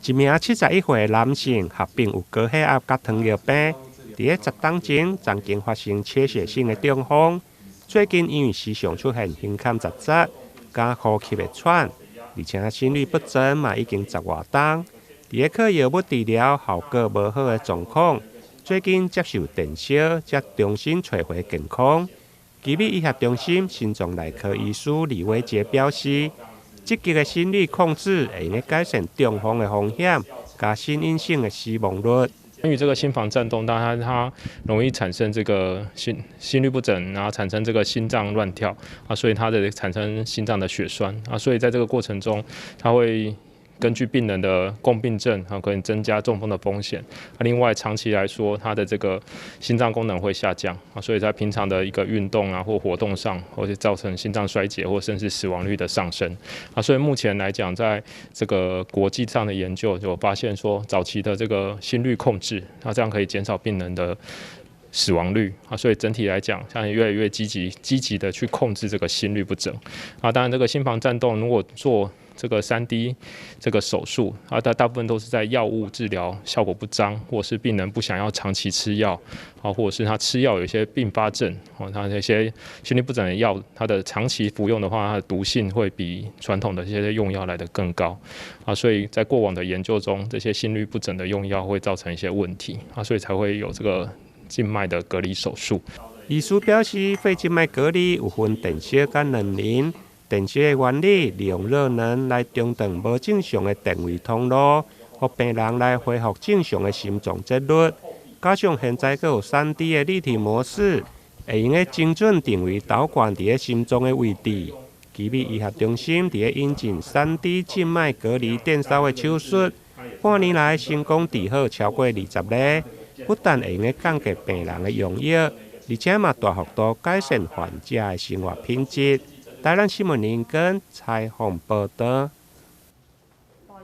一名71歲男性合併有高血壓佮糖尿病，佇咧10冬前曾經發生缺血性的中風。最近因為時常出現胸坎窒窒、佮呼吸會喘，而且心律不整嘛已經10外冬。佇咧靠藥物治療效果無好的狀況，最近接受電燒，才重新揣回健康。奇美醫學中心心臟內科醫師李偉傑表示，積極的心率控制會用改善中風的風險，佮心因性的死亡率。關於這個心房顫動，當然它容易產生這個心律不整，然後產生這個心臟亂跳啊，所以它的產生心臟的血栓啊，所以在這個過程中，它會根據病人的共病症，啊，可能增加中風的風險。啊，另外長期來說，他的這個心臟功能會下降啊，所以在平常的一個運動啊或活動上，或者造成心臟衰竭或甚至死亡率的上升。啊，所以目前來講，在這個國際上的研究就發現說，早期的這個心率控制，那這樣可以減少病人的死亡率啊，所以整體來講，現在越來越積極的去控制這個心律不整。啊，當然這個心房顫動如果做這個3D 這個手術啊，大部分都是在藥物治療效果不彰，或是病人不想要長期吃藥啊，或者是他吃藥有一些併發症哦，他那些心律不整的藥，它的長期服用的話，它的毒性會比傳統的這些用藥來得更高啊，所以在過往的研究中，這些心律不整的用藥會造成一些問題啊，所以才會有這個靜脈的隔離手術。醫師表示，肺靜脈隔離有分電燒佮冷凝。電燒的原理，利用熱能來中斷無正常的電位通路，予病人來恢復正常的心臟節律。加上現在閣有3D 的立體模式，會用得精準定位導管佇咧心臟的位置。奇美醫學中心佇咧引進3D 靜脈隔離電燒的手術，半年來成功治好超過20例，不但會用得降低病人的用藥，而且嘛大幅度改善患者的生活品質。台南新聞林根採訪報導。